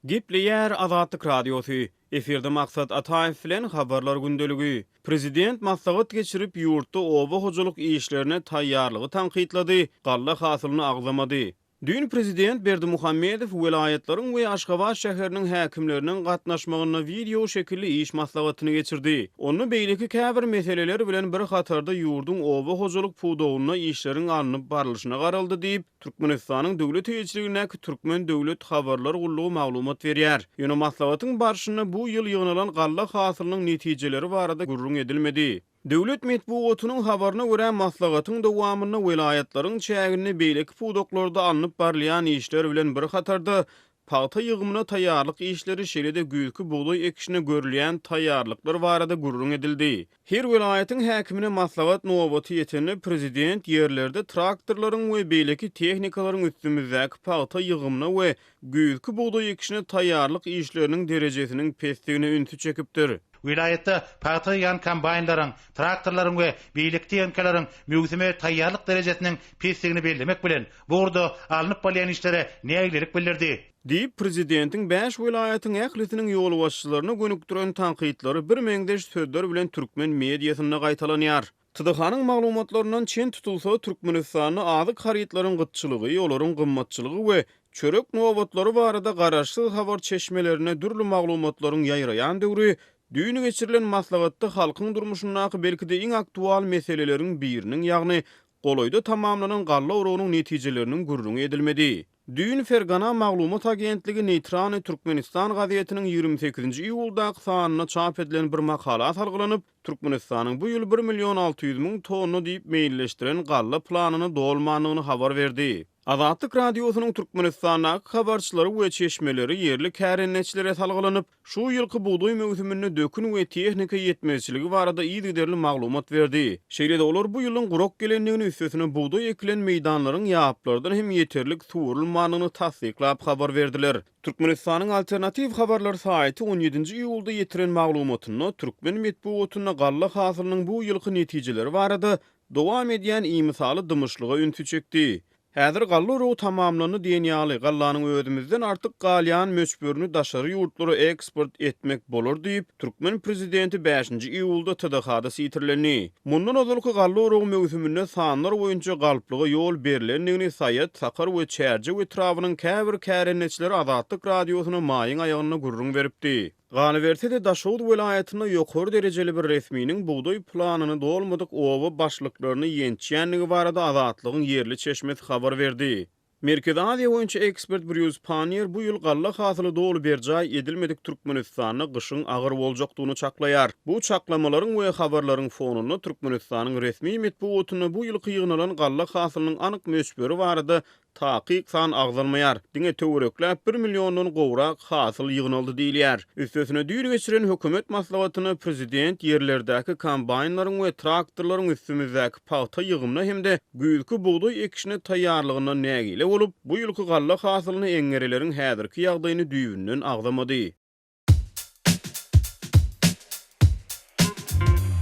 Gepleýär Azatlyk Radiosy, Efirde Maksat Ataýew bilen Habarlar gündeligi. Prezident maslahat geçirip, ýurtda oba hojalyk işlerine taýýarlygy tankytlady, galla hasylyny agzamady. Düýn prezident Berdimuhamedow welaýatlaryň we Aşgabat şäheriniň häkimleriniň gatnaşmagynda wideo şekilli iş maslahatyny geçirdi. Onda beýleki käbir meseleler bilen bir hatarda ýurduň oba hojalyk pudagynda işleriň alnyp barlyşyna garaldy diýip, Türkmenistanyň döwlet eýeçiligindäki Türkmen döwlet habarlar gullugy maglumat berýär. Ýöne maslahatyň barşynda bu ýyl ýygnalan galla hasylynyň netijeleri barada gürrüň edilmedi. Döwlet metbugatynyň habaryna görä, maslahatyň dowamynda welaýatlaryň çäginde beýleki pudaklarda alnyp barylýan işler bilen bir hatarda, pagta ýygymyna taýýarlyk işleri, şeýle-de güýzki bugdaý ekişine görülýän taýýarlyklar barada gürrüň edildi. Her welaýatyň häkimine maslahat nobaty ýetende, prezident ýerlerde traktorlaryň we beýleki tehnikalaryň üstümizdäki pagta ýygymyna we güýzki bugdaý ekişine taýýarlyk işleriniň derejesiniň pesdigine ünsi çekipdir. Welaýatda pagta ýygýan kombaýnlaryň, traktorlaryň we beýleki tehnikalaryň möwsüme taýýarlyk derejesiniň pesdigini bellemek bilen, bu ugurda alnyp barylýan işlere nägilelik bildirdi. Diýip, prezidentiň bäş welaýatyň ählisiniň ýolbaşçylaryna gönükdiren tankytlary birmeňzeş sözler bilen türkmen mediasynda gaýtalanýar. TDH-nyň maglumatlaryndan çen tutulsa, Türkmenistanda azyk harytlaryň gytçylygy, olaryň gymmatçylygy we çörek nobatlary barada garaşsyz habar çeşmelerinde dürli maglumatlaryň ýaýraýan döwri düýn geçirilen maslahatda halkyň durmuşyndaky belki-de iň aktual meseleleriň biriniň, ýagny golaýda tamamlanan galla oragynyň netijeleriniň gürrüňi edilmedi. Düýn Fergana maglumat agentligi Neýtralnyý Türkmenistan gazetiniň 28-nji iýuldaky sanynda çap edilen bir makala salgylanyp, Türkmenistanyň bu ýyl bir million 600 müň tonna diýip meýilleşdiren galla planyny dolmandygyny habar berdi. Azatlyk Radiosynyň Türkmenistandaky habarçylary we çeşmeleri ýerli kärendeçilere salgylanyp, Şu ýylky bugdaý möwsüminde dökün we tehnika ýetmezçiligi barada yzygiderli maglumat berdi. Şeýle-de olar bu ýylyň gurak gelendigini, üstesine bugdaý ekilen meýdanlaryň ýaplardan hem ýeterlik suwarylmandygyny tassyklap habar berdiler. Türkmenistanyň Alternatiw habarlar saýty on ýedinji iýulda ýetiren maglumatynda, türkmen metbugatynda galla hasylynyň bu ýylky netijeleri barada dowam edýän imisala dymyşlyga ünsi çekdi. Häzir galla oragy tamamlandy diýen ýaly, gallanyň özümizden artyk galýan möçberini daşary ýurtlara eksport etmek bolar diýip, türkmen prezidenti bäşinji iýulda TDH-da sitirlendi. Mundan ozalky galla oragy möwsüminde sanlar boýunça galplyga ýol berlendigini Saýat, Sakar we Çärjew etrabynyň käbir kärendeçileri Azatlyk Radiosyna maýyň aýagynda gürrüň beripdi. Galyberse-de, Daşoguz welaýatynda ýokary derejeli bir resminiň bugdaý planyny dolmadyk oba başlyklaryny ýençýändigi barada Azatlygyň ýerli çeşmesi habar berdi. Merkezi Aziýa boýunça ekspert Brýus Panniýer bu ýyl galla hasyly doly berjaý edilmedik Türkmenistanda gyşyň agyr boljakdygyny çaklaýar. Bu çaklamalaryň we habarlaryň fonunda Türkmenistanyň resmi metbugatynda bu ýylky ýygnalan galla hasylynyň anyk möçberi barada Takyk san agzalmaýar, diňe töwerekläp bir milliondan gowrak hasyl ýygnaldy diýilýär. Üstesine düýn geçiren hökümet maslahatynda prezident ýerlerdäki kombaýnlaryň we traktorlaryň üstümizdäki pagta ýygymyna hem-de güýzki bugdaý ekişine taýýarlygyndan nägile bolup, bu ýylky galla hasylyny eňňereleriň häzirki ýagdaýyny düýbünden agzamady.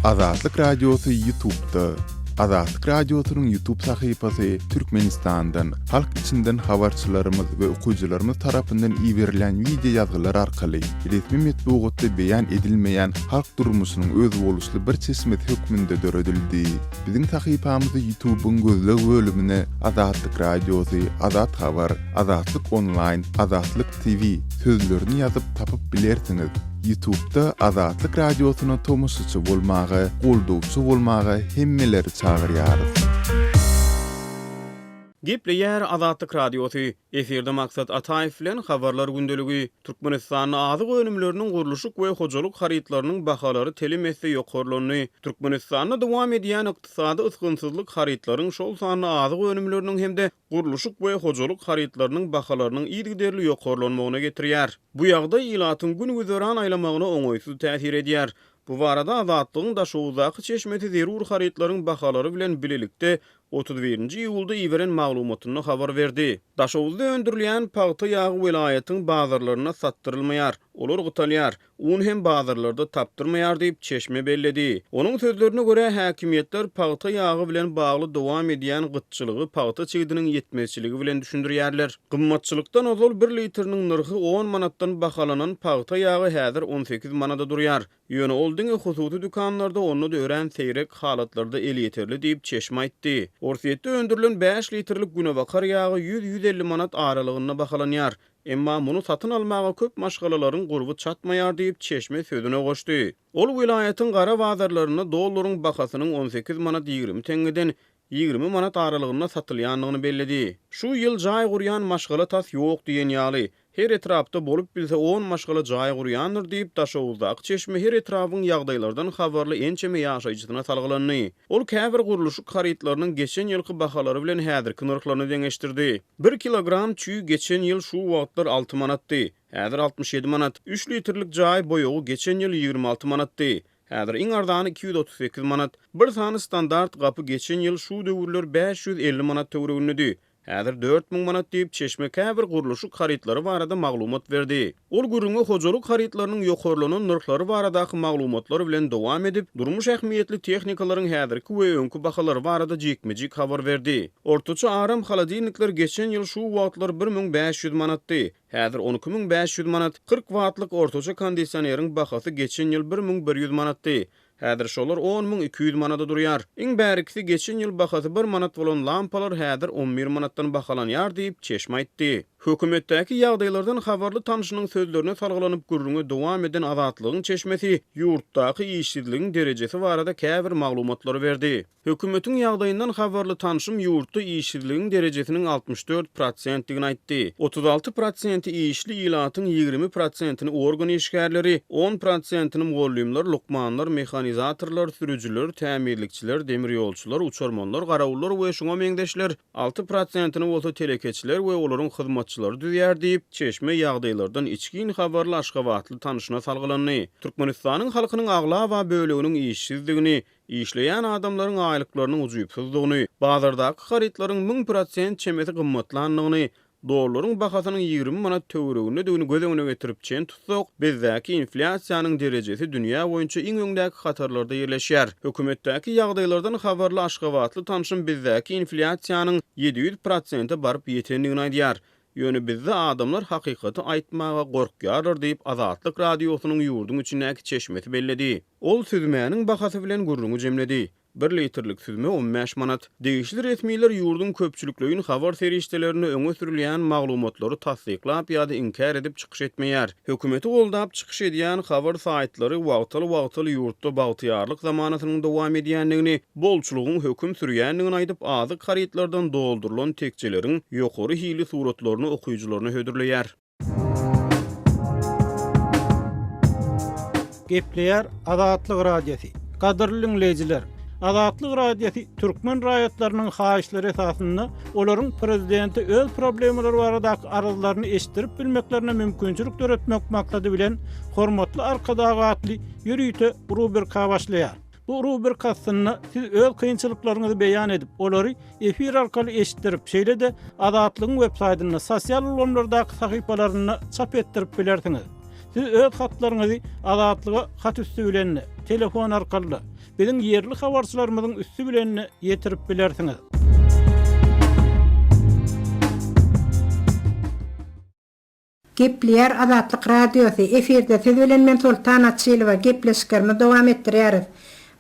Azatlyk Radiosy Ýutubda. Azatlyk Radiosynyň Ýutub sahypasy Türkmenistandan, halk içinden habarçylarymyz we okyjylarymyz tarapyndan iberilýän wideo ýazgylar arkaly resmi metbugatda beýan edilmeýän halk durmuşynyň özboluşly bir çeşmesi hökmünde döredildi. Biziň sahypamyzy Ýutubyň gözleg bölümine Azatlyk Radiosy, Azat Habar, Azatlyk Onlaýn, Azatlyk TV sözlerini ýazyp tapyp bilersiňiz. Ýutubda Azatlyk Radiosyna tomaşaçy bolmaga, goldawçy bolmaga hemmeleri çagyrýarys. Gepleýär Azatlyk Radiosy, Efirde Maksat Ataýew bilen Habarlar gündeligi. Türkmenistanda azyk önümleriniň, gurluşyk we hojalyk harytlarynyň bahalary telim esse ýokarlandy. Türkmenistanda dowam edýän ykdysady ysgynsyzlyk harytlaryň, şol sanda azyk önümleriniň hem-de gurluşyk we hojalyk harytlarynyň bahalarynyň yzygiderli ýokarlanmagyna getirýär. Bu ýagdaý ilatyň gün-güzeran aýlamagyna oňaýsyz täsir edýär. Bu barada Azatlygyň Daşoguzdaky çeşmesi zerur harytlaryň bahalary bilen bilelikde. 31-nji iýulda iberen maglumatynda habar berdi. Daşoguzda öndürilýän pagta ýagy welaýatyň bazarlarynda satdyrylmaýar, olar gytalýar. Un hem bazarlarda tapdyrmaýar diýip, çeşme belledi. Onuň sözlerine görä, häkimiýetler pagta ýagy bilen bagly dowam edýän gytçylygy pagta çigidiniň ýetmezçiligi bilen düşündirýärler. Gymmatçylykdan ozal bir litriniň nyrhy on manatdan bahalanan pagta ýagy häzir 18 manada durýar. Ýöne ol diňe hususy dükanlarda, onda-da örän seýrek halatlarda elýeterli diýip, çeşme aýtdy. Orsýetde öndürilen bäş litrlik günebakar ýagy ýüz-ýüz elli manat aralygynda bahalanýar. Emma muny satyn almaga köp maşgalalaryň gurby çatmaýar diýip, çeşme sözüne goşdy. Ol welaýatyň gara bazarlarynda dollaryň bahasynyň 18 manat 20 teňňeden 20 manat aralygynda satylýandygyny belledi. Şu ýyl jaý gurýan maşgala tas ýok diýen ýaly. Her etrapda bolup bilse on maşgala jaý gurýandyr diýip, Daşoguzdaky çeşme her etrabyň ýagdaýlardan habarly ençeme ýaşaýjysyna salgylandy. Ol käbir gurluşyk harytlarynyň geçen ýylky bahalary bilen häzirki nyrhlaryny deňeşdirdi. Bir kilogram çüý geçen ýyl şu wagtlar alty manatdy. Häzir 67 manat. Üç litrlik jaý boýagy geçen ýyl 26 manatdy. Häzir iň arzany 238 manat. Bir sany standart gapy geçen ýyl şu döwürler 550 manat töweregindedi. Häzir 4000 manat diýip, çeşme käbir gurluşyk harytlary barada maglumat berdi. Ol gürrüňi hojalyk harytlarynyň ýokarlanan nyrhlary baradaky maglumatlar bilen dowam edip, durmuş ähmiýetli tehnikalaryň häzirki we öňki bahalary barada jikme-jik habar berdi. Ortaça aram holodilnikler geçen ýyl şu wagtlar 1500 manatdy. Häzir 12500 manat. 40 wattlyk ortaça kondisioneriň bahasy geçen ýyl 1100 manatdy. Häzir şolar 10200 manada durýar. Iň bärikisi geçen ýyl bahasy bir manat bolan lampalar häzir 11 manatdan bahalanýar diýip, çeşme aýtdy. Hökümetdäki ýagdaýlardan habarly tanşynyň sözlerine salgylanyp gürrüňe dowam eden Azatlygyň çeşmesi ýurtdaky işsizligiň derejesi barada käbir maglumatlary berdi. Hökümetiň ýagdaýyndan habarly tanşym ýurtda işsizligiň derejesiniň 64 prosentdigini aýtdy. 36 prosenti işli ilatyň 20 prosentini organ işgärleri, 10 prosentini mugallymlar, lukmanlar, mehanizatorlar, sürüjiler, tämizlikçiler, demirýolçular, uçarmanlar, garawullar we şuňa meňzeşler, 6 prosentini bolsa telekeçiler we olaryň hyzmatçylary düzýär diýip, çeşme ýagdaýlardan içgin habarly aşgabatly tanşyna salgylandy. Türkmenistanyň halkynyň aglaba böleginiň işsizdigini, Işleýän adamlaryň aýlyklarynyň ujypsyzdygyny, bazardaky harytlaryň 1000% çemesi gymmatlandygyny, dollaryň bahasynyň 20 manat töweregindedigini göz öňüne getirip çen tutsak, bizdäki inflýasiýanyň derejesi dünýä boýunça iň öňdäki hatarlarda ýerleşýär. Hökümetdäki ýagdaýlardan habarly aşgabatly tanşym bizdäki inflýasiýanyň 700 prosente baryp ýetendigini aýdýar. Ýöne bizde adamlar hakykaty aýtmaga gorkýarlar diýip, Azatlyk Radiosynyň ýurduň içindäki çeşmesi belledi. Ol süzmäniň bahasy bilen gürrüňi jemledi. Bir litrlik süzme on bäş manat. Degişli resmiler ýurduň köpçülikleýin habar serişdelerinde öňe sürülýän maglumatlary tassyklap ýa-da inkär edip çykyş etmeýär. Hökümeti goldap çykyş edýän habar saýtlary wagtal-wagtal ýurtda bagtyýarlyk zamanasynyň dowam edýändigini, bolçulygyň höküm sürýändigini aýdyp, azyk harytlardan doldurylan tekjeleriň ýokary hilli suratlaryny okyjylaryna hödürleýär. Gepleýär Azatlyk Radiosy. Gadyrly diňleýjiler! Azatlyk Radiosy türkmen raýatlarynyň haýyşlary esasynda olaryň prezidente öz problemalary baradaky arzlaryny eşitdirip bilmeklerine mümkinçilik döretmek maksady bilen Hormatly Arkadag atly ýörite rubrika başlaýar. Bu rubrika astynda siz öz kynçylyklaryňyzy beýan edip, olary efir arkaly eşitdirip, şeýle-de Azatlygyň websaýtynda, sosial ulgamlardaky sahypalarynda çap etdirip bilersiňiz. Siz öz hatlaryňyzy Azatlyga hat üsti bilen-de, telefon arkaly-da, biziň ýerli habarçylarymyzyň üsti bilen-de ýetirip bilersiňiz. Gepleýär Azatlyk Radiosy, efirde siz bilen men Soltan Açylowa, gepleşiklerimizi dowam etdirýäris.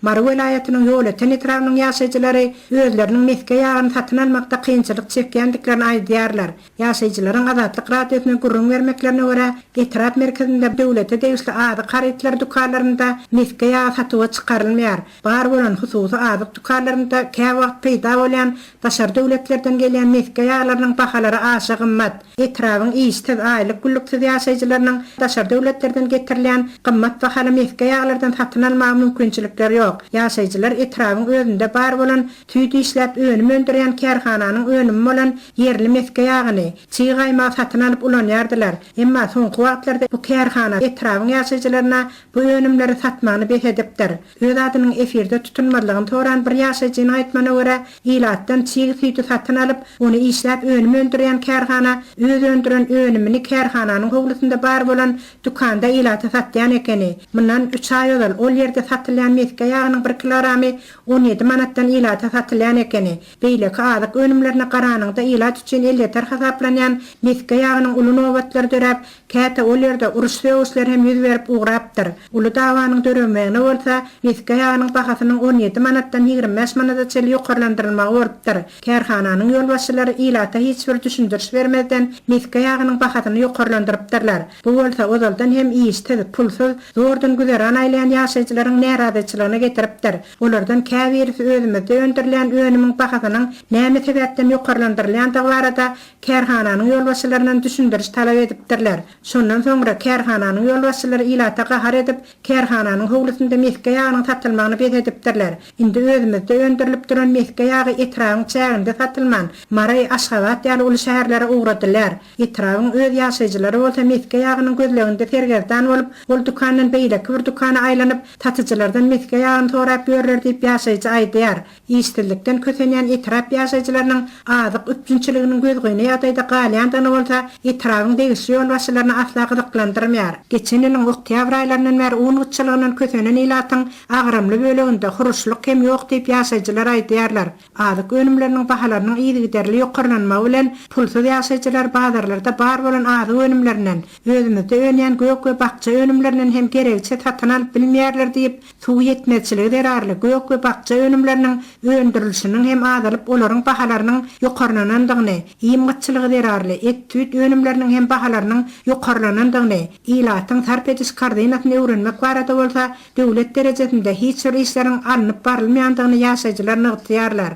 Mary welaýatynyň Ýolöten etrabynyň ýaşaýjylary özleriniň mesge ýagyny satyn almakda kynçylyk çekýändiklerini aýdýarlar. Ýaşaýjylaryň Azatlyk Radiosyna gürrüň bermeklerine görä, etrap merkezinde döwlete degişli azyk harytlary dükanlarynda mesge ýagy satuwa çykarylmaýar. Bar bolan hususy azyk dükanlarynda käwagt peýda bolýan daşary döwletlerden gelýän mesge ýaglarynyň bahalary aşa gymmat. Etrabyň işsiz, aýlyk-günlüksiz ýaşaýjylarynyň daşary döwletlerden getirilýän gymmat bahaly mesge ýaglardan satyn almaga mümkinçilikleri ýok. ýok. Ýaşaýjylar etrabyň özünde bar bolan süýt işläp önüm öndürýän kärhananyň önümi bolan ýerli mesge ýagyny, çig gaýmagy satyn alyp ulanýardylar. Emma soňky wagtlarda bu kärhana etrabyň ýaşaýjylaryna bu önümleri satmagyny bes edipdir. Öz adynyň efirde tutulmazlygyny soran bir ýaşaýjynyň aýtmagyna görä, ilatdan çig süýdi satyn alyp, ony işläp önüm öndürýän kärhana öz öndüren önümini kärhananyň howlusynda bar bolan dükanda ilata satýan ekeni. Mundan üç aý ozal ol ýerde satylýan mesge ýagynyň bir kilogramy 17 manatdan ilata satylýan ekeni. Beýleki azyk önümlerine garanyňda ilat üçin elýeter hasaplanýan mesge ýagynyň uly nobatlary döräp, käte ol ýerde uruş-sögüşler hem ýüz berip ugrapdyr. Uly dawanyň döremegine bolsa, mesge ýagynyň bahasynyň 17 manatdan 25 manada çenli ýokarlandyrylmagy bolupdyr. Kärhananyň ýolbaşçylary ilata hiç bir düşündiriş bermezden mesge ýagynyň bahasyny ýokarlandyrypdyrlar. Bu bolsa ozaldan hem işsiz, pulsuz, zordan güzeran aýlaýan ýaşaýjylaryň närazyçylygyna getiripdir. Olardan käbirisi özümizde öndürilýän önümiň bahasynyň näme sebäpden ýokarlandyrylýandygy barada kärhananyň ýolbaşçylaryndan düşündiriş talap edipdirler. Şondan soňra kärhananyň ýolbaşçylary ilata gahar edip, kärhananyň howlusynda mesge ýagynyň satylmagyny bes edipdirler. Indi özümizde öndürilip duran mesge ýagy etrabyň çäginde satylman, Mary, Aşgabat ýaly uly şäherlere ugradylýar. Etrabyň öz ýaşaýjylary bolsa mesge ýagynyň gözleginde sergezdan bolup, ol dükandan beýleki bir dükana aýlanyp, satyjylardan mesge ýagyny sorap ýörler diýip ýaşaýjy aýdýar. Işsizlikden kösenýän etrap ýaşaýjylarynyň azyk üpjünçiliginiň gözgyny ýagdaýda galýandygyny bolsa etrabyň degişli ýolbaşçylaryny asla gyzyklandyrmaýar. Geçen ýylyň oktýabr aýlaryndan bäri un gytçylygyndan kösenen ilatyň agramly böleginde huruşlyk hem ýok diýip ýaşaýjylar aýdýarlar. Azyk önümleriniň bahalarynyň yzygiderli ýokarlanmagy bilen pulsuz ýaşaýjylar bazarlarda bar bolan azyk önümlerinden, özümizde önýän gök we bakja önümlerinden hem geregiçe satyn alyp bilmeýärler diýip, suw ýetmezçiligi zerarly gök we bakja önümleriniň öndürilişiniň hem azalyp olaryň bahalarynyň ýokarlanandygyny, iým gytçylygy zerarly et-süýt önümleriniň hem bahalarynyň ýokarlanandygyny, ilatyň sarp ediş korzinasyny öwrenmek barada bolsa Döwlet derejesinde hiç bir işleriň alnyp barylmaýandygyny ýaşaýjylar nygtaýarlar.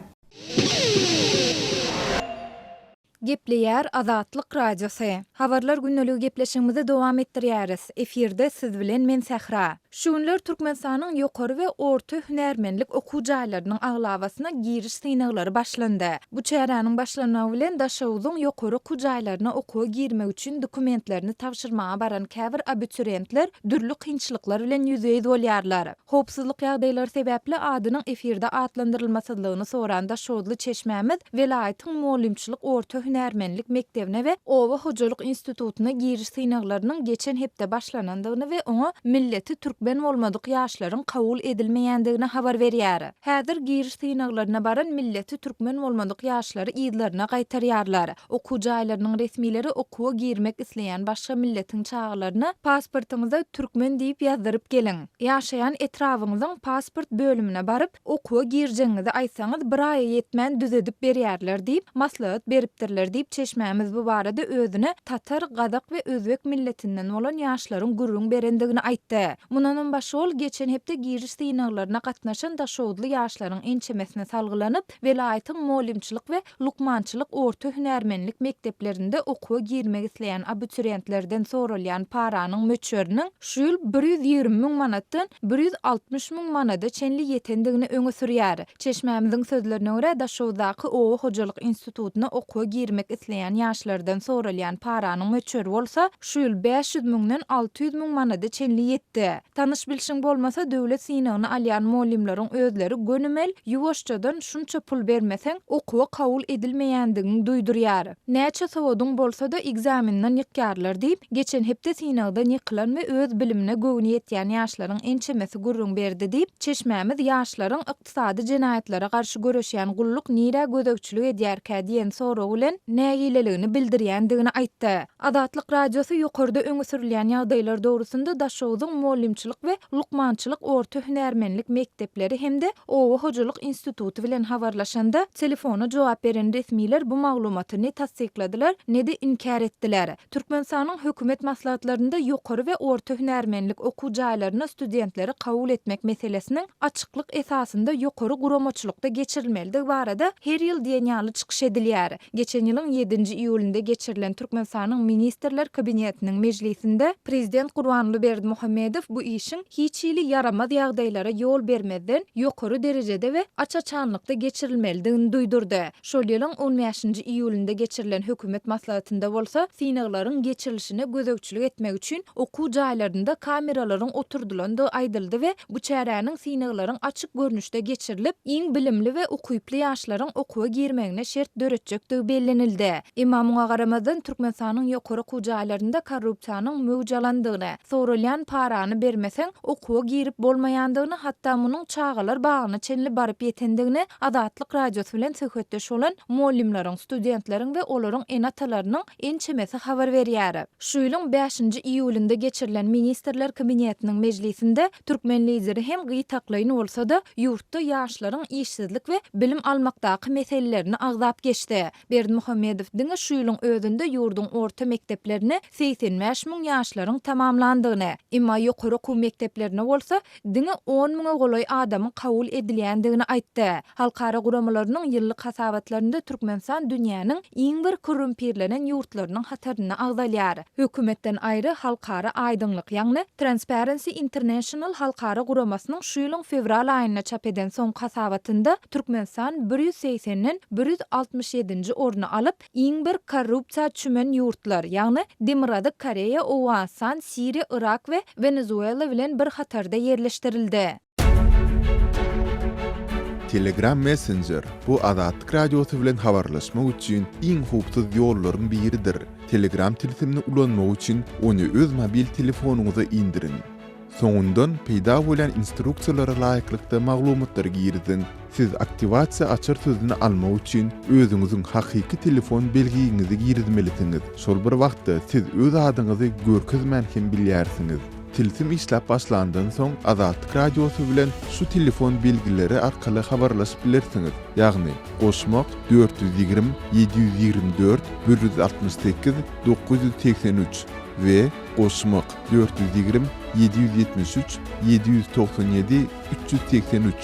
Gepleýär Azatlyk Radiosy. Habarlar gündeligi gepleşigimizi dowam etdirýäris. Efirde siz bilen men Sähra. Şu günler Türkmenistanyň ýokary we orta hünärmenlik okuw jaýlarynyň aglabasyna giriş synaglary başlandy. Bu çäräniň başlanmagy bilen Daşoguzyň ýokary okuw jaýlaryna okuwa girmek üçin dokumentlerini tabşyrmaga baran käbir abiturentler dürli kynçylyklar bilen ýüzbe-ýüz bolýarlar. Howpsuzlyk ýagdaýlary sebäpli adynyň efirde atlandyrylmasyzlygyny soran daşoguzly çeşmämiz welaýatyň mugallymçylyk orta hünärmenlik mekdebine we oba hojalyk institutyna giriş synaglarynyň geçen hepde başlanandygyny we oňa milleti türkmen bolmadyk ýaşlaryň kabul edilmeýändigini habar berýär. Häzir giriş synaglaryna baran milleti türkmen bolmadyk ýaşlary yzlaryna gaýtarýarlar. Okuw jaýlarynyň resmileri okuwa girmek isleýän başga milletiň çagalaryna pasportyňyza türkmen diýip ýazdyryp geliň. Ýaşaýan etrabyňyzyň pasport bölümine baryp, okuwa girjegiňizi aýtsaňyz bir aýa ýetmän düzedip berýärler diýip, maslahat beripdirler diýip çeşmämiz bu barada özüne tatar, gazak we özbek milletinden bolan ýaşlaryň gürrüň berendigini aýtdy. Mundanam başga ol geçen hepde giriş synaglaryna gatnaşan daşoguzly ýaşlaryň ençemesine salgylanyp, welaýatyň mugallymçylyk we lukmançylyk orta hünärmenlik mekdeplerinde okuwa girmek isleýän abiturientlerden soralýan paranyň möçberiniň şu ýyl 120 müň manatdan 160 müň manada çenli ýetendigini öňe sürýär. Çeşmämiziň sözlerine görä, Daşoguzdaky oba hojalyk institutyna okuwa girmek isleýän ýaşlardan soralýan paranyň möçberi bolsa şu ýyl 500 müňden 600 müň manada çenli ýetdi. Tanyş-bilşiň bolmasa, döwlet synagyny alýan mugallymlaryň özleri gönümel, ýuwaşjadan şunça pul bermeseň, okuwa kabul edilmeýändigiňi duýdurýar. Näçe sowadyň bolsa-da, ekzamenden ýykýarlar diýip, geçen hepde synagdan ýykylan we öz bilimine göwni ýetýän ýaşlaryň ençemesi gürrüň berdi diýip, çeşmämiz ýaşlaryň Ykdysady jenaýatlara garşy göreşýän gulluk nirä gözegçilik edýärkä diýen sorag bilen nägileligini bildirýändigini aýtdy. Azatlyk Radiosy ýokarda öňe sürülýän ýagdaýlar dogrusynda Daşoguzyň mugallymçylyk we lukmançylyk orta hünärmenlik mekdepleri hem-de oba hojalyk instituty bilen habarlaşanda, telefona jogap beren resmiler bu maglumaty ne tassykladylar, ne-de inkär etdiler. Türkmenistanyň hökümet maslahatlarynda ýokary we orta hünärmenlik okuw jaýlaryna studentleri kabul etmek meselesiniň açyklyk esasynda ýokary guramaçylykda geçirilmelidigi barada her ýyl diýen ýaly çykyş edilýär. Geçen. Geçen ýylyň ýedinji iýulynda geçirilen Türkmenistanyň Ministrler Kabinetiniň mejlisinde Prezident Gurbanguly Berdimuhamedow bu işiň hiç hili ýaramaz ýagdaýlara ýol bermezden, ýokary derejede we aç-açanlykda geçirilmelidigini duýdurdy. Şol ýylyň on bäşinji iýulynda geçirilen hökümet maslahatynda bolsa synaglaryň geçirilişine gözegçilik etmek üçin okuw jaýlarynda kameralaryň oturdylandygy aýdyldy we bu çäräniň synaglaryň açyk görnüşde geçirilip, iň bilimli we ukyply ýaşlaryň okuwa girmegine şert döretjekdigi bellenildi. Emma muňa garamazdan, Türkmenistanyň ýokary okuw jaýlarynda korrupsiýanyň möwç alandygyny, soralýan parany bermeseň, okuwa girip bolmaýandygyny, hatda munuň çagalar bagyna çenli baryp ýetendigini Azatlyk Radiosy bilen söhbetdeş bolan mugallymlaryň, studentleriň we olaryň ene-atalarynyň ençemesi habar berýär. Şu ýylyň bäşinji iýulynda geçirilen Ministrler Kabinetiniň mejlisinde türkmen Lideri hem gytaklaýyn bolsa-da, ýurtda ýaşlaryň işsizlik we bilim almakdaky meselelerini agzap geçdi. Berdimuhamedow diňe şu ýylyň özünde ýurduň orta mekdeplerini 85 müň ýaşlaryň tamamlandygyny, emma ýokary okuw mekdeplerine bolsa diňe on müňe golaý adamyň kabul edilýändigini aýtdy. Halkara guramalarynyň ýyllyk hasabatlarynda Türkmenistan dünýäniň iň bir korrumpirlenen ýurtlarynyň hatarynda agzalýar. Hökümetden aýry Halkara aýdyňlyk, ýagny Transparency International halkara guramasynyň şu ýylyň fewral aýynda çap eden soňky hasabatynda Türkmenistan bir ýüz segsenden bir ýüz altmyş ýedinji orny alyp, Iň bir korrupsiýa çümen ýurtlar, ýagny Demirgazyk Koreýa, Owganystan, Siriýa, Yrak we Wenezuela bilen bir hatarda ýerleşdirildi. Telegram Messenger, bu Azatlyk Radiosy bilen habarlaşmak üçin iň howpsuz ýollaryň biridir. Telegram tilsimini ulanmak üçin ony öz mobil telefonyňyza indiriň. Soňundan peýda bolýan instruksiýalara laýyklykda maglumatlary giriziň. Siz aktiwasiýa açar sözüni almak üçin özüňiziň hakyky telefon belgiňizi girizmelisiňiz. Şol bir wagtda siz öz adyňyzy görkezmän hem bilýärsiňiz. Tilsim işläp başlandan soň Azatlyk Radiosy bilen şu telefon belgileri arkaly habarlaşyp bilersiňiz, ýagny, goşmak, 420 724 168 983 we goşmak, 420 773 797 383.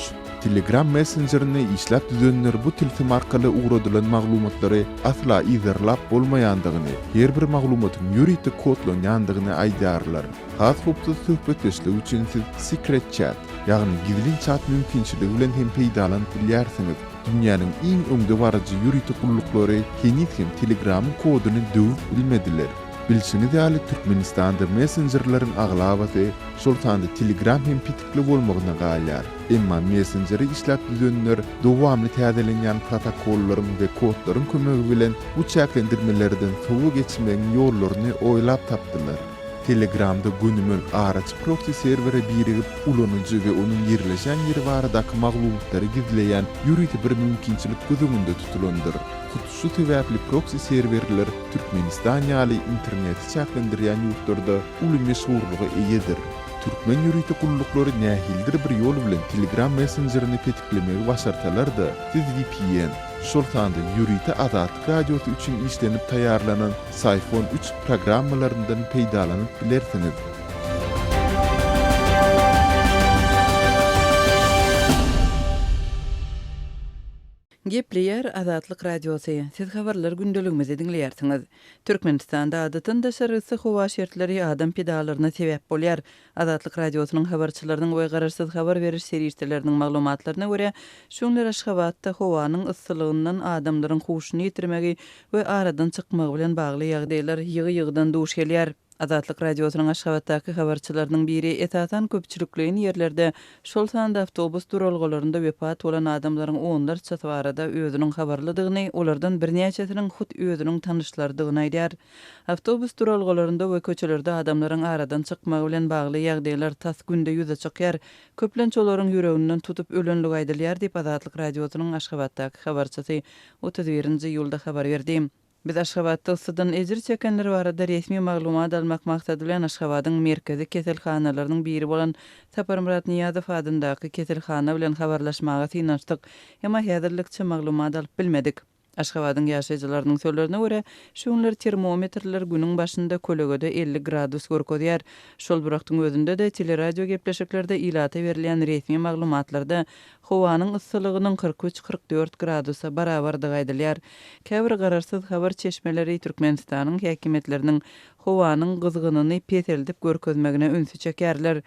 Telegram messenjerini işläp düzenler bu tilsim arkaly ugradylan maglumatlary asla yzarlap bolmaýandygyny, her bir maglumatyň ýörite kodlanýandygyny aýdýarlar. Has howpsuz söhbetdeşlik üçin siz Secret Chat, ýagny gizlin çat mümkinçiligi bilen hem peýdalanyp bilýärsiňiz. Dünýäniň iň öňdebaryjy ýörite gulluklary heniz hem Telegramyň koduny döwüp bilmediler. Bilşiňiz ýaly, Türkmenistanda messenjerleriň aglabasy, şol sanda Telegram hem petikli bolmagyna galýar. Emma messenjeri işläp düzenler dowamly täzelenýän protokollaryň we kodlaryň kömegi bilen bu çäklendirmelerden sowa geçmegiň ýollaryny oýlap tapdylar. Telegramda gönümel araçy proksi serwere birigip, ulanyjy we onuň ýerleşen ýeri baradaky maglumatlary gizleýän ýörite bir mümkinçilik göz öňünde tutulandyr. Hut şu sebäpli proksi serwerler Türkmenistan ýaly interneti çäklendirýän ýurtlarda uly meşhurlyga eýedir. Türkmen ýörite gulluklary nähilidir bir ýol bilen Telegram messenjerini petiklemegi başarsalar-da, siz vpn, şol sanda ýörite Azatlyk Radiosy üçin işlenip taýýarlanan Syphon üç programmalaryndan peýdalanyp bilersiňiz. Gepleýär Azatlyk Radiosy, Siz habarlar gündeligimizi diňleýärsiňiz. Türkmenistanda adatdan daşary yssy howa şertleri adam pidalaryna sebäp bolýar. Azatlyk Radiosynyň habarçylarynyň we garaşsyz habar beriş serişdeleriniň maglumatlaryna görä, şu günler Aşgabatda howanyň yssylygyndan adamlaryň huşuny ýitirmegi we aradan çykmagy bilen bagly ýagdaýlar ýygy-ýygydan duş gelýär. Azatlyk Radiosynyň Aşgabatdaky habarçylarynyň biri esasan köpçülikleýin ýerlerde, şol sanda awtobus duralgalarynda wepat bolan adamlaryň onlarçasy barada özüniň habarlydygyny, olardan birnäçesiniň hut özüniň tanyşlarydygyny aýdýar. Awtobus duralgalarynda we köçelerde adamlaryň aradan çykmagy bilen bagly ýagdaýlar tas günde ýüze çykýar. Köplenç olaryň ýüreginden tutup ölenligi aýdylýar diýip, Azatlyk Radiosynyň Aşgabatdaky habarçysy 31-nji iýulda habar berdi. Biz Aşgabatda yssydan ejir çekenler barada resmi maglumat almak maksady bilen Aşgabadyň merkezi keselhanalarynyň biri bolan Saparmyrat Nyýazow adyndaky keselhana bilen habarlaşmaga synanyşdyk. Emma häzirlikçe maglumat alyp bilmedik. Aşgabadyň ýaşaýjylarynyň sözlerine görä, şu günler termometrler günüň başynda kölegede 50 gradus görkezýär. Şol bir wagtyň özünde-de, teleradio gepleşiklerde ilata berilýän resmi maglumatlarda howanyň yssylygynyň 43, 44 gradusa barabardygy aýdylýar. Käbir garaşsyz habar çeşmeleri Türkmenistanyň häkimiýetleriniň howanyň gyzgynyny peseldip görkezmegine ünsi çekýärler.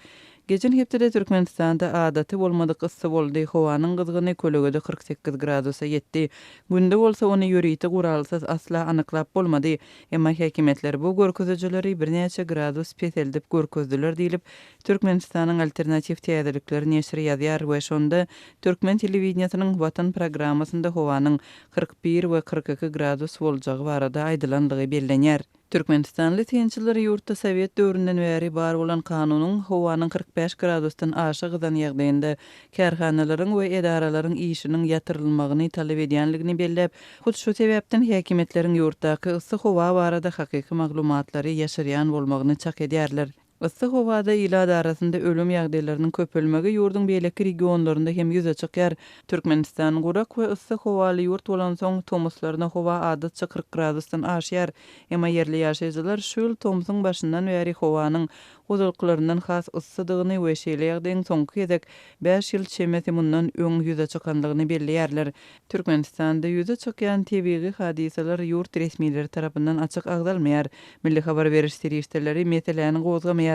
Geçen hepdede Türkmenistanda adaty bolmadyk yssy boldy, howanyň gyzgyny kölegede 48 gradusa ýetdi. Günde bolsa ony ýörite guralsyz asla anyklap bolmady. Emma häkimiýetler bu görkezijileri birnäçe gradus peseldip görkezdiler diýlip, Türkmenistanyň Alternatiw täzelikleri neşiri ýazýar we şonda türkmen telewideniýesiniň Watan programmasynda howanyň 41 we 42 gradus boljagy barada aýdylandygy bellenýär. Türkmenistanly synçylar ýurtda sowet döwründen bäri bar bolan kanunyň howanyň 45 gradusdan aşa gyzan ýagdaýynda kärhanalaryň we edaralaryň işiniň ýatyrylmagyny talap edýänligini belläp, hut şu sebäpden häkimiýetleriň ýurtdaky yssy howa barada hakyky maglumatlary ýaşyrýan bolmagyny çak edýärler. Yssy howada ilat arasynda ölüm ýagdaýlarynyň köpelmegi ýurduň beýleki regionlarynda hem ýüze çykýar. Türkmenistan gurak we yssy howaly ýurt bolansoň, tomuslaryna howa adatça 40 gradusdan aşýar. Emma ýerli ýaşaýjylar şu ýyl tomsuň başyndan bäri howanyň ozalkylaryndan has yssydygyny we şeýle ýagdaýyň soňky gezek bäş ýyl çemesi mundan öň ýüze çykandygyny belleýärler. Türkmenistanda ýüze çykýan tebigy hadysalar ýurt resmileri tarapyndan açyk agzalmaýar. Milli habar beriş serişdeleri meseläni gozgamaýar.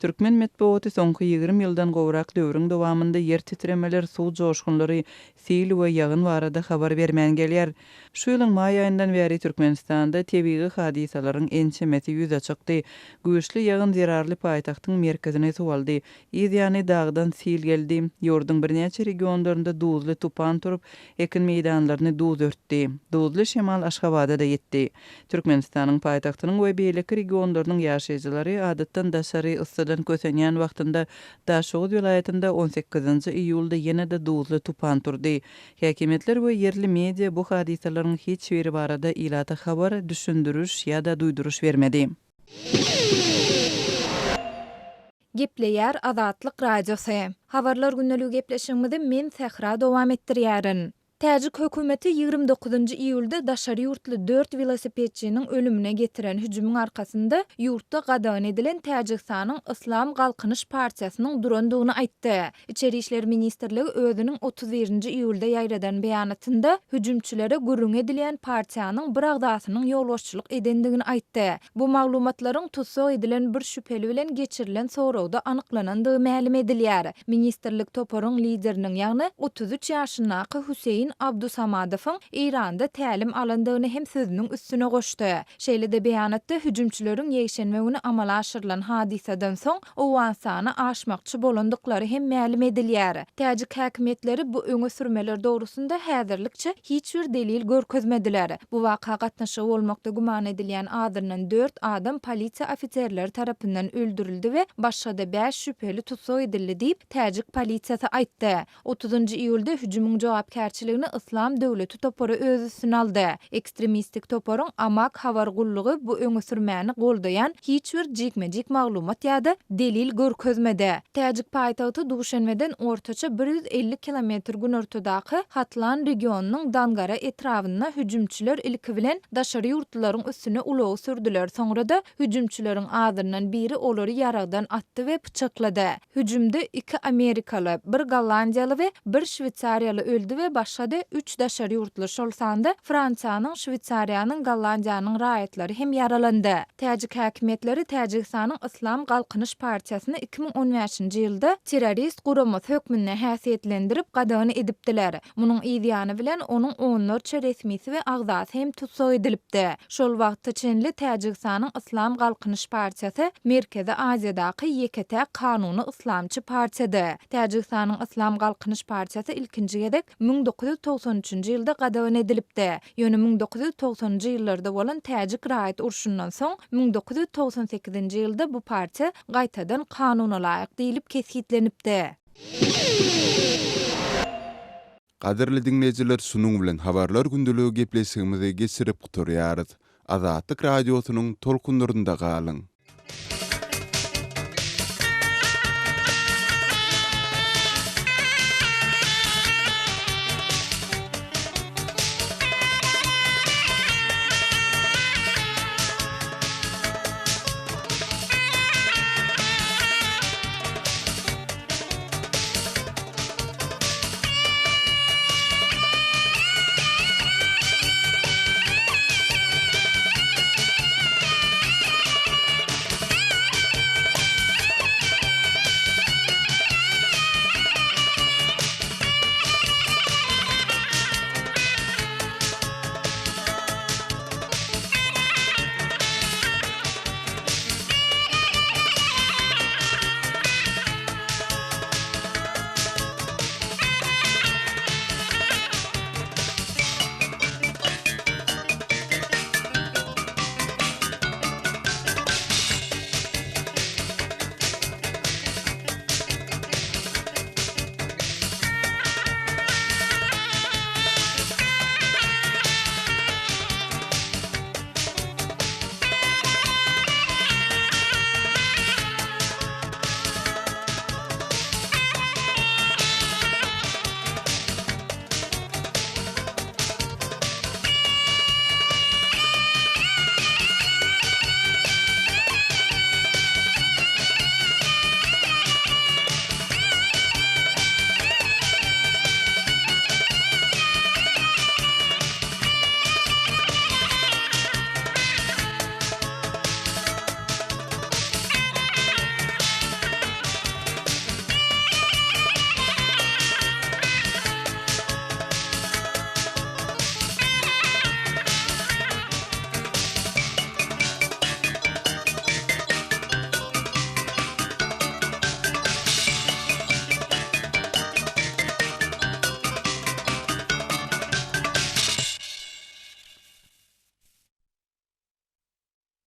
Türkmen metbugaty soňky 20 ýyldan gowrak döwrüň dowamynda ýer titremeler, suw joşgunlary, sil we ýagyn barada habar bermän gelýär. Şu ýylyň maý aýyndan bäri Türkmenistanda tebigy hadysalaryň ençemesi ýüze çykdy. Güýçli ýagyn zerarly paýtagtyň merkezini suw aldy. Yz ýany dagdan sil geldi. Ýurduň birnäçe regionlarynda duzly tupan turup, ekin meýdanlaryny duz örtdi. Duzly şemal Aşgabada-da ýetdi. Türkmenistanyň paýtagtynyň we beýleki regionlarynyň ýaşaýjylary adatdan daşary yssydan kösenýän wagtynda Daşoguz welaýatynda on sekizinji iýulda ýene-de duzly tupan turdy. Häkimiýetler we ýerli media bu hadysalaryň hiç biri barada ilata habar, düşündiriş ýa-da duýduryş bermedi. Gepleýär Azatlyk Radiosy. Habarlar gündeligi gepleşigimizi men Sähra dowam etdirýärin. Täjik hökümeti 29-njy iýulda daşary ýurtly dört welosipedçiniň ölümine getiren hüjümiň arkasynda ýurtda gadagan edilen Täjigistanyň Yslam Galkynyş partiýasynyň durandygyny aýtdy. Içeri işler ministrligi özüniň 31-nji iýulda ýaýradan beýanatynda hüjümçilere gürrüňi edilýän partiýanyň bir agzasynyň ýolbaşçylyk edendigini aýtdy. Bu maglumatlaryň tussag edilen bir şübheli bilen geçirilen soragda anyklanandygy mälim edilýär. Ministrlik toparyň lideriniň, ýagny 33 ýaşyndaky Hüseýin Abdusamadowyň Eýranda tälim alandygyny hem sözüniň üstüne goşdy. Şeýle-de beýanatda hüjümçileriň ýekşenbe güni amala aşyrylan hadysadan soň Owganystana aşmakçy bolandyklary hem mälim edilýär. Täjik häkimiýetleri bu öňe sürmeler dogrusynda häzirlikçe hiç bir delil görkezmediler. Bu waka gatnaşygy bolmakda güman edilýän azyndan dört adam polisiýa ofiserleri tarapyndan öldürildi we başga-da bäş şübheli tussag edildi diýip, täjik polisiýasy aýtdy. Otuzynjy iýulda hüjümiň jogapkärçiligini Yslam döwleti topary öz üstüne aldy. Ekstremistik toparyň Amak habar gullugy bu öňe sürmäni goldaýan hiç bir jikme-jik maglumat ýa-da delil görkezmedi. Täjik paýtagty Duşenbeden ortaça 150 kilometr günortadaky Hatlan regionynyň Dangara etrabynda hüjümçiler ilki bilen daşary ýurtlylaryň üstüne ulagy sürdüler, soňra-da hüjümçileriň azyndan biri olary ýaragdan atdy we pyçaklady. Hüjümde iki amerikaly, bir gollandiýaly we bir şweýsariýaly öldi we başga-da üç daşary ýurtly, şol sanda Fransiýanyň, Şweýsariýanyň, Gollandiýanyň raýatlary hem ýaralandy. Täjik häkimiýetleri Täjigistanyň Yslam Galkynyş partiýasyny 2015-nji ýylda terrorist guramasy hökmünde häsiýetlendirip, gadagan edipdiler. Munuň yz ýany bilen onuň onlarça resmisi we agzasy hem tussag edilipdi. Şol wagta çenli Täjigistanyň Yslam Galkynyş partiýasy Merkezi Aziýadaky ýeke-täk kanuny yslamçy partiýady. Täjigistanyň Yslam Galkynyş partiýasy ilkinji gezek 1993-nji ýylda gadagan edilipdi. Ýöne 1990-njy ýyllarda bolan täjik raýat urşundan soň 1998-nji ýylda bu partiýa gaýtadan kanunalaýyk diýlip kesgitlenipdi. Gadyrly diňleýjiler şunuň bilen habarlar gündeligi gepleşigimizi geçirip gutarýarys. Azatlyk Radiosynyň tolkunlarynda galyň.